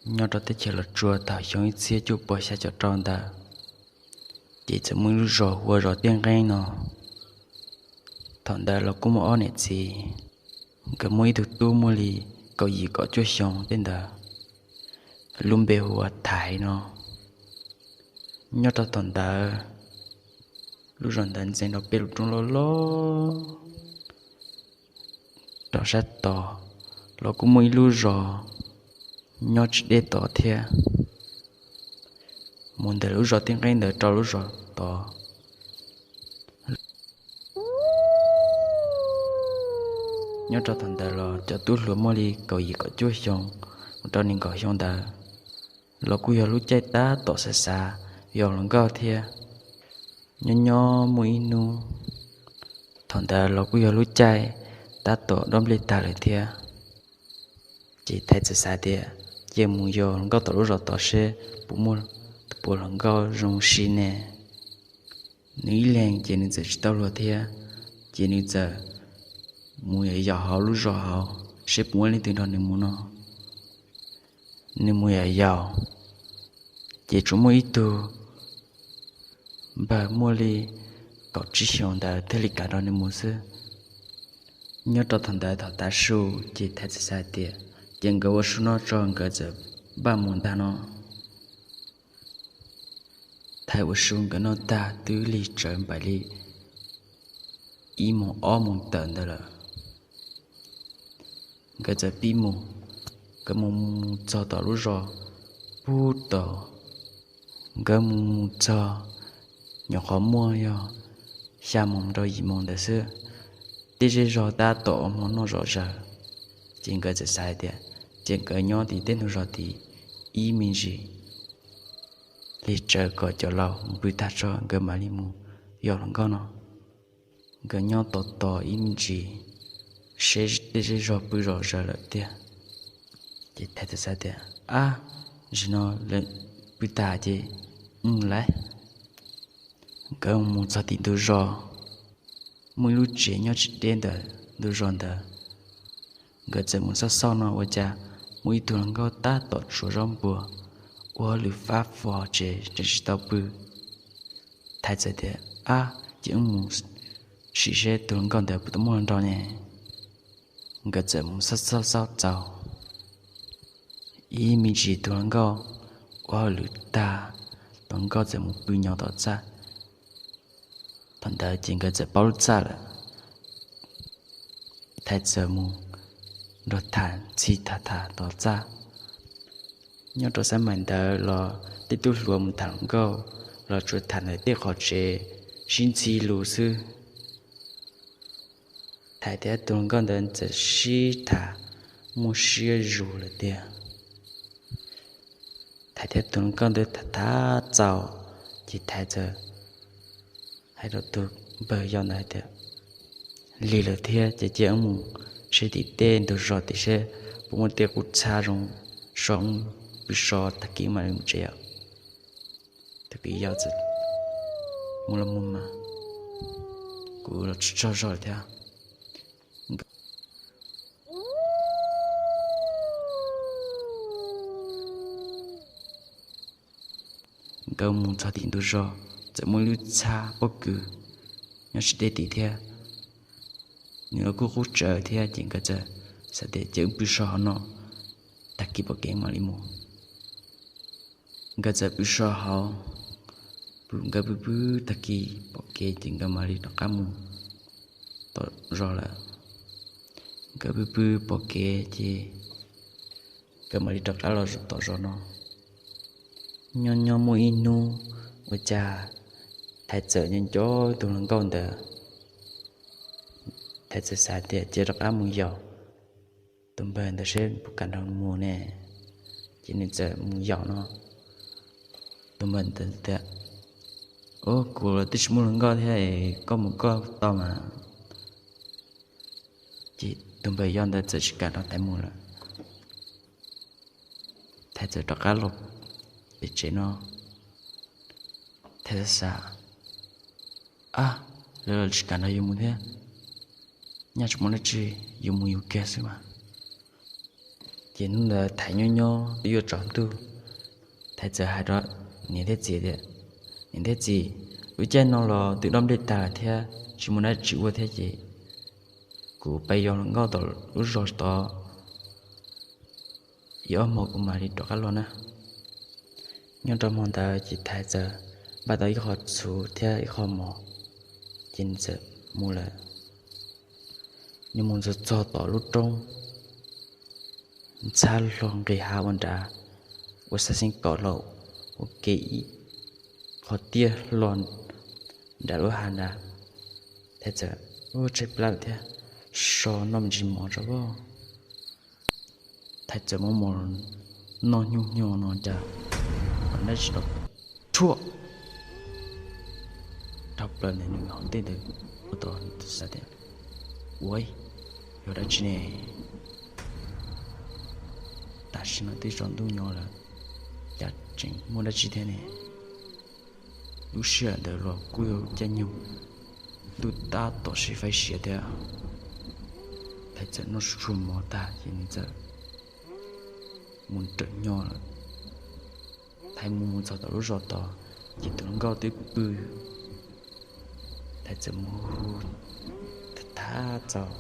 Nyob rau teb chaws Los Tsuas thaum xyoo ib txhiab cuaj puas xya caum rau ntawd, ces txawm muaj ib lub zos hu ua zos Tiaj Nqeeb no. Thaum ntawd los kuj muaj ob niam txiv, nkawd muaj ib tug tub muaj li kaum yim kaum cuaj xyoo tej ntawd, lub npe hu ua Thaiv no. Nyob rau thaum ntawd, lub zos ntawd ntxeev rau peb lub roob loj loj. Rau sab tod los kuj muaj ib lub zos nyob tsis deb tod thiab. Mus ntawm lub zos Tiaj Nqeeb ntawd rau lub zos tod, nyob rau thaum ntawd los cov tub hluas muaj li kaum yim kaum cuaj xyoo mus rau nees nkaum xyoo ntawd, los kuj yog lub caij tab tom xav xav yos hluas nkauj thiab. Nyob nyob muaj ib hnub, thaum ntawd los kuj yog lub caij tab tom dob nplej tag lawm thiab. Ces Thaiv txawm xav tias cia mus yos hluas nkauj tom lub zos tod seb puas muaj tus puas hluas nkauj zoo si ne. Nws ib leeg ces nws txawm tsis tau hluas thiab, ces nws txawm mus yos hauv lub zos hauv seb puas muaj leej twg nrog nws mus no. Nws mus yos yaus, ces tsuas muaj ib tug npawg muaj li kaum tsib xyoos ntawd thiaj li kam nrog nws mus xwb. Nyob rau thaum ntawd thaum tav su, ces Thaiv txawm xav tias ces nkawd ua su no tso nkawd txawm npaj mus ntag no. Thaiv ua su nkawd noj tag twb lig tsawv npaum li ib moos ob moos tawm ntawd lawm. Nkawd txawm pib mus, nkawd mus mus txog tom lub zos pub tod, nkawd mus mus txog nyuam qhuav muaj yog xya moos rau yim moos ntawd xwb. Tej zej zog tab tom ua hmo noj zom zaws, ces nkawd txawm xav tias ces nkawd nyob tim tej ntug zos tid ib me ntsis, lig tsawv kom cov laus mus pw tag tso nkawd mam li mus yos hluas nkauj no. Nkawd nyob tos tos ib me ntsis, seb tej zej zog pw zom zaws lawm tiag. Ces Thaiv txawm xav tias ab, zaum no lawv pw tag ces mus lawm. Nkawd mus txog tim ntug zos, muaj ib lub tsev nyob tsis deb ntawm ntug zos ntawd. Nkawd txawm mus xauj xauj no ua cas muaj ib tug hluas nkauj tab tom tsuav zaub npua, ua hauj lwm fab fo tsev tseem tsis tau pw. Thaiv txawm tias ab, ces wb mus sim seb tus hluas nkauj ntawd puas tau muaj hluas nraug ne. Nkawd txawm mus xauj xauj xauj txaus ib me ntsis tus hluas nkauj ua hauj lwm tag, tus hluas nkauj txawm mus pw nyob tom txaj. Thaum ntawd ces nkawd txawm paub lub txaj lawm. Thaiv txawm mus nrog Thaiv ntxhi tham tham tom txaj. Nyob rau xab mais ntawd los tej tub hluas mus tham hluas nkauj los tsuas tham ntawm tej qhov tsev sib ntxhi lus xwb. Thaiv thiab tus hluas nkauj ntawd txawm sib tham muaj siab zus lawm tiag. Thaiv thiab tus hluas nkauj ntawd tham tham txaus, ces Thaiv txawm hais rau tus npawg yau ntawd hais tias lig lawm thiab ces cia wb mus seb tim tej ntug zos tim seb puas muaj tej qub txhab zoo so wb pw so tag kis mam li mus tsev os. Tus kwv yau txawm mus los mus mas kuv los tsis tsaug zog lawm thiab. Nkawd mus txog tim ntug zos, txawm muaj ib lub txhab pob kws nyob tsis deb tid thiab. Nws los kuj qub tsawv thiab ces nkawd txawm xav tias cia wb pw so hauv no, tag kis pom kev mam li mus. Nkawd txawm pw so hauv, nkawd pw pw tag kis pom kev ces nkawd mam li rov qab mus tom zos lawm. Nkawd pw pw pom kev ces nkawd mam li rov qab los tom zos no. Nyob nyob muaj ib hnub ua cas Thaiv txawm nco nco tus hluas nkauj ntawd. Thaiv txawm xav tias cia rov qab mus yaum tus npawg ntawd seb puas kam nrog mus ne, ces nws txawm mus yaum no. Tus npawg ntawd tias, Ub, kuv los twb tsis muaj hluas nkauj thiab es koj mus koj tau mas. Ces tus npawg yau ntawd txawm tsis kam nrog Thaiv mus lawm. Thaiv txawm rov qab los pem tsev no. Thaiv xav xav, Ab, lawv los tsis kam nrog yus mus thiab, nyaj tsis muaj dab tsi, yus mus yus kiag xwb mas. Ces hnub ntawd Thaiv nyob nyob twb yuav tsaus ntuj, Thaiv txawm hais rau niam thiab txiv tias, Niam thiab txiv, lub caij no los twb dob nplej tag lawm thiab tsis muaj dab tsi ua thiab ces kuv pais yos hluas nkauj tom lub zos tod ib ob hmo kuv mam li rov qab los na. Nyob rau hmo ntawd ces Thaiv txawm npaj tau ib qho txhuv thiab ib qho mov, ces nws txawm mus lawm. Nws mus txog txog tom lub roob ntxhab hlo nqis hav ua nrad, ua xav xeeb kom los ua ke ib qho tiaj hlo nram lub hav nrad. Thaiv txawm, Ua tshaib plab thiab, so noj me ntsis mov tso. Thaiv txawm muab mov noj nyuj nyo no cas dab tsi los rhuaj dhau plaws ntawm nws hauv ntej ntawd. Ua tau xav tias, Ua, yog dab tsi ne? Tam sim no twb tsaus ntuj nyo lawm, cas tseem muaj dab tsi thiab ne? Lub sij hawm ntawd los kuj yog caij nyoog ntuj tab tom sib faib siav thiab. Thaiv txawm noj tsuag tsuag mov tag ces nws txawm mus raws nyo lawm. Thaiv mus mus txog tom lub zos tod ces tus hluas nkauj twb pw. Thaiv txawm mus hu, Thaiv, Txaus.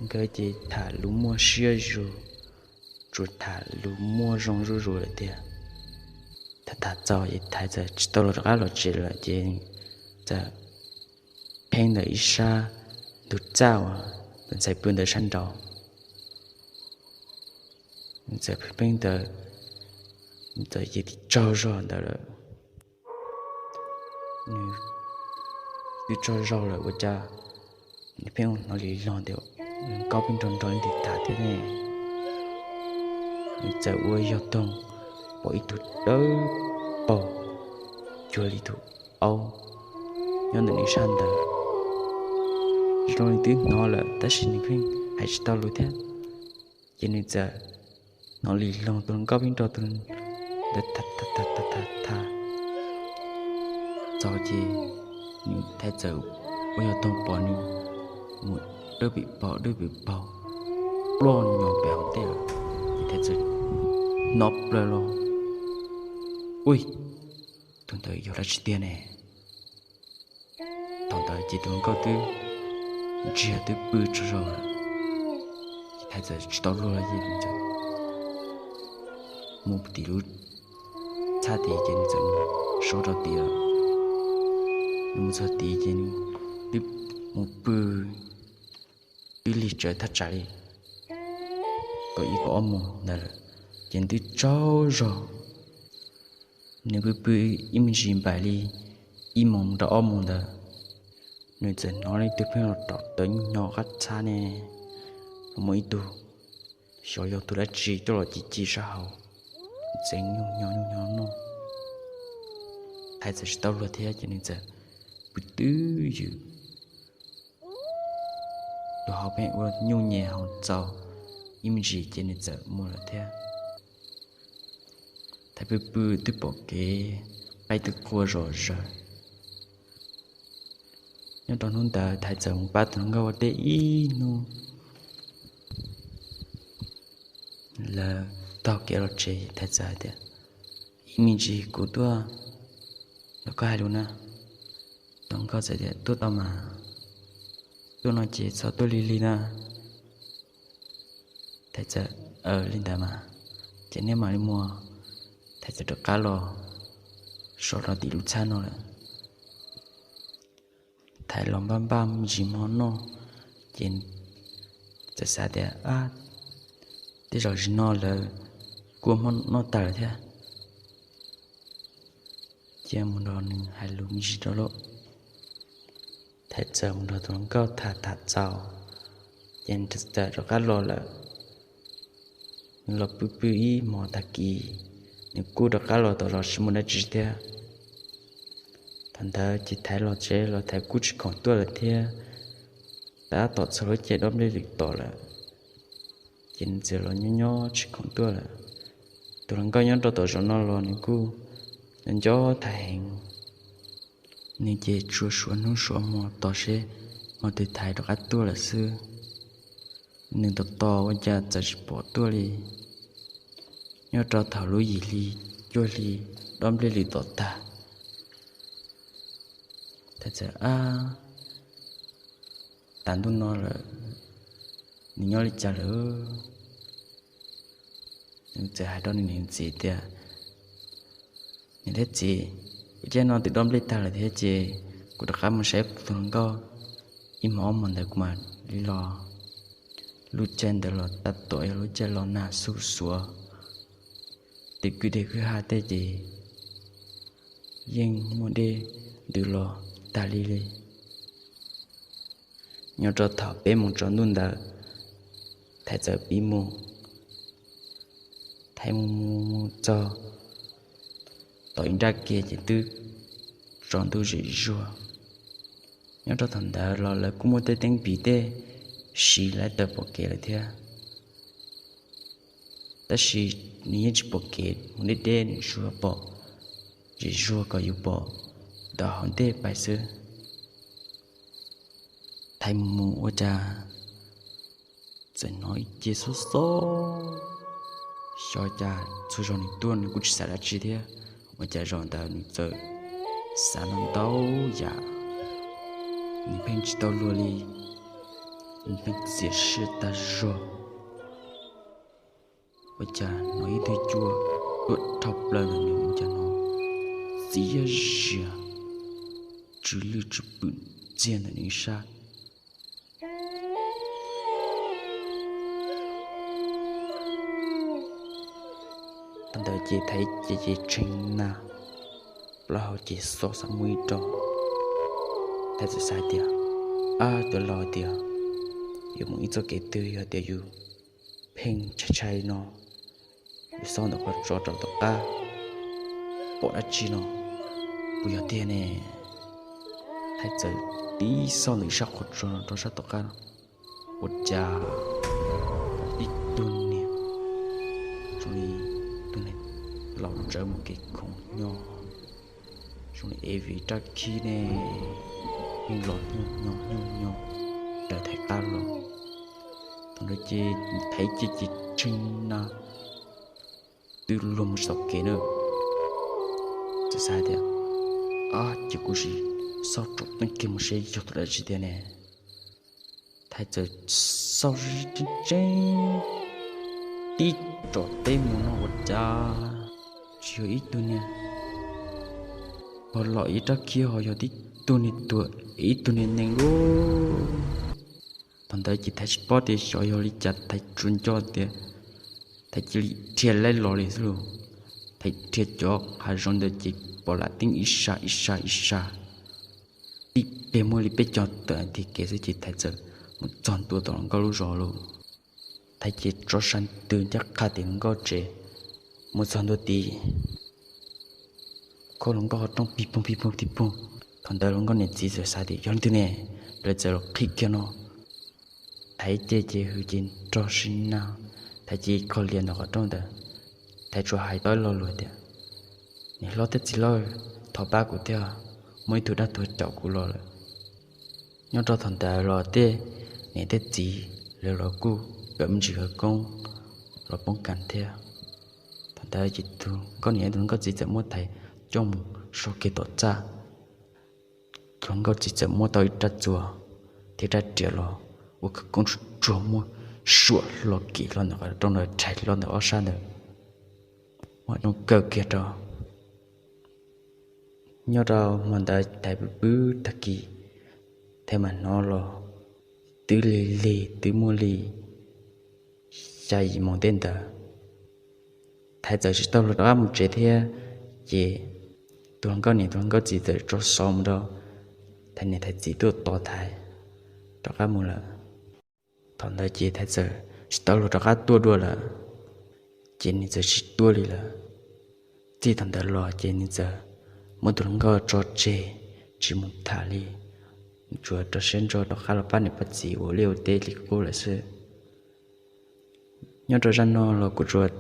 Nkawd ces tham lus muaj siab zus, tsuas tham lus muaj zoo zuj zus lawm tiag. Tham tham txaus ces Thaiv txawm tsis tau los rov qab los tsev lawm ces txawm pheej ntawm ib sab ntug txaj uas tus ntxhais pw ntawd sab nraud. Nws txawm pheej ntawd, nws txawm cia li tsaug zog ntawd lawm. Nws twb tsaug zog lawm ua cas nws pheej hnov li log tias nkauj pheej nrog nrog leej twg tham thiab ne. Nws txawm ua yog toog pom ib tug dawb paug cuag li tus aub nyob ntawm nws sab ntawd. Zoo li twb hnov lawm tab sis nws pheej hais tsis tau lus thiab. Ces nws txawm hnov li log tus hluas nkauj pheej nrog tus ntawd tham tham tham tham tham txaus ces nws, Thaiv txawm ua yog toog pom nws mus dawb pim paug dawb pim paug ploj nyo pem hauv ntej lawm. Ces Thaiv txawm hnov plaws los, Ui, tus ntawd yog dab tsi tiag ne? Thaum ntawd ces tus hluas nkauj twb ntsiag twb pw tsaug zog lawm. Ces Thaiv txawm tsis tau luag li ces nws txawm mus tim lub txaj tid ces nws txawm mus so rau tid lawm. Nws mus txog tid ces nws twb mus pw twb lig tsawv thaj tsam li kaum ib kaum ob moos ntawd lawm, ces nws twb tsaug zog. Nws pw pw ib me ntsis npaum li ib moos rau ob moos ntawd, nws txawm hnov leej twg pheej los rauv taws nyuj nyo qab txhab ne, muaj ib tug xyov yog tus dab tsi coj los ci ci sab hauv, txeev nyuj nyo nyuj nyo noj. Thaiv txawm tsis tau luag thiab ces nws txawm pw twj ywm. Tus hauv pheej ua nyuj nyem haus txaus ib me ntsis ces nws txawm mus lawm thiab. Thaiv pw pw twb pom kev qaib twb qua zom zaws. Nyob rau hnub ntawd Thaiv txawm mus pab tus hluas nkauj ua teb ib hnub. Lawv taug kev los tsev, Thaiv txawm hais tias, Ib me ntsis kuv tuaj nrog koj hais lus na. Tus hluas nkauj txawm tias, Tuaj tau mas, tuaj no ces txhob tuaj lig lig na. Thaiv txawm, Aws, li ntawd mas, ces nej mam li mus. Thaiv txawm rov qab los so rau tim lub txaj no lawm. Thaiv los npaj npaj me ntsis hmo noj, ces txawm xav tias, Ab, tej zaum zaum no lawv kuj ua hmo noj tag lawm thiab. Cia mus nrog nws hais lus me ntsis rau lauj. Thaiv txawm mus nrog tus hluas nkauj tham tham txaus, ces nws txawm rov qab los lawm. Nws los pw pw ib hmos tag kis, nws kuj rov qab los tom zos tsis muaj dab tsi thiab. Thaum ntawd ces Thaiv los tsev los Thaiv kuj tsis khoom tuaj lawm thiab, tab tom txog lub caij dob nplej lwm tom lawm, ces nws txawm los nyob nyob tsis khoom tuaj lawm. Tus hluas nkauj nyob rau tom zos no los nws kuj nco nco Thaiv heev, nws ces tsuas suav hnub suav hmo tos seb hmo twg Thaiv rov qab tuaj lawm xwb. Nws tos tos ua cas txawm tsis pom tuaj li. Nyob rau thaum lub yim hli cuaj hli, dob nplej lwm tom tag, Thaiv txawm, Ab, tas ntuj no lawm, nws nyob li cas lawm? Nws txawm hais rau nws niam txiv tias, Niam thiab txiv, ua cas no twb dob nplej tag lawm thiab ces kuv rov qab mus saib tus hluas nkauj ib hmos ob hmos ntawd kuv mam li los. Lub caij ntawd los tab tom yog lub caij los nag xuj xuav, tej kwj deg kwj ha tej ces yeej muaj dej ntws los tag li li. Nyob rau thaum peb moos tsaus ntuj ntawd, Thaiv txawm pib mus. Thaiv mus mus mus txog tom ib nrab ke ces twb tsaus ntuj zem zuag. Nyob rau thaum ntawd los lawv kuj muaj tej teeb pis tej siv lawv tawm pom kev lawm thiab, tab sis nws yeej tsis pom kev, mus deb deb nws tsuas pom zem zuag kom yus pom ntawm hauv ntej pais xwb. Thaiv mus mus ua cas txawm hnov ib ce xob xob, xyov cas txhua zaus nws tuaj nws kuj tsis xav dab tsi thiab, ua cas zaum ntawd nws txawm xav ntau ntau yam, nws pheej tsis tau luag li, nws pheej txias siab tag zog. Ua cas hnov ib tug cua tuaj dhau plaws ntawm nws, ua cas hnov txiv yaj zias, tsw lwj tsw pwm txiag ntawm nws ib sab. Thaum ntawd ces Thaiv ces ces tshee na, plaub hau ces xo xav muaj ib rau. Thaiv txawm xav tias, Ab, cov laus tias yuav mus ib txoj kev twg yog tias yus pheej ntshai ntshai no, yus xauj ntawm qhov tsos rau tom qab pom dab tsi no puas yog tiag ne? Thaiv txawm tib xauj ntawm ib sab qhov tsos rau sab tom qab, ua cas pom ib tug niag zoo li tus niag laus tsawv mus kev khoom nyo, zoo li ev rab khib ne, yeej los nyo nyo nyo raws Thaiv qab los. Thaum ntawd ces Thaiv ces ces tshee na, twb luag mus tsis tau kev na. Txawm xav tias, Ab, ces kuv sim xauj tsom teeb kiag mus seb yog tus dab tsi tiag ne. Thaiv txawm xauj tseeb tseeb tib tsom teb mus no ua cas tsis yog ib tug niag pog los ib rab khib, ho yog tib tug niag tuag, ib tug niag nees lauj. Thaum ntawd ces Thaiv tsis paub tias xyov yog li cas, Thaiv tsuas nco tias Thaiv cia li dhia laib los li xwb lauj. Thaiv dhia cov hav zoov ntawd ces pom lam teeb ib sab ib sab ib sab, tib pliag muaj li peb caug tawm nti kev xwb ces Thaiv txawm mus txog ntua tom hluas nkauj lub zos lauj. Thaiv ces tso sab ntws ncaj qha tim hluas nkauj tsev, mus txog ntua tid, khob hluas nkauj qhov rooj pig poog pig poog pig poog. Thaum ntawd hluas nkauj niam txiv txawm xav tias yog leej twg ne, lawv txawm los qhib kiag no. Thaiv ces ces hws ces nrog sib nag, Thaiv ces kho lias ntawm qhov rooj ntawd. Thaiv tsuas hais tau ib lo lus tias, Niam hlob thiab txiv hlob, thov pab kuv thiab, muaj ib tug dab tuag caum kuv los lawm. Nyob rau thaum ntawd los tej niam tej txiv lawv los kuj kawm me ntsis khawv koob los poob kas thiab. Thaum ntawd ces tus nkauj niam tus nkauj txiv txawm muab Thaiv coj mus so kiag tom txaj. Tus nkauj txiv txawm muab tau ib rab txuas thiab rab riam los ua khawv koob tsuag tsuag muab suam hlo kiag hlo ntawm qhov rooj ntawd, rhais hlo ntawm ob sab ntawd, muab rooj kaw kiag rau. Nyob rau hmo ntawd Thaiv pw pw tag kis, Thaiv mam hnov los twb lig lig twb muaj li xya yim moos tej ntawd. Thaiv txawm tsis tau luag rov qab mus tsev thiab, ces tus hluas nkauj niam tus hluas nkauj txiv txawm tso xov mus rau Thaiv niam Thaiv txiv tuaj tos Thaiv rov qab mus lawm. Thaum ntawd ces Thaiv txawm tsis tau luag rov qab tuaj dua lawm, ces nws txawm tsis tuaj li lawm. Txij thaum ntawd los ces nws txawm muab tus hluas nkauj tso tseg tsis mus tham li, tsuas rau siab ntso rov qab los pab niam pab txiv ua liaj ua teb li qub lawm xwb. Nyob rau zaj no los kuv tsuas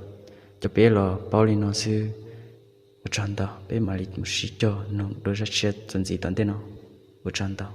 coj peb los paub li no xwb. Ua tsaug ntau, peb mam li mus sib cog mloog dua zaj tshiab txuas ntxiv tom ntej no. Ua tsaug ntau.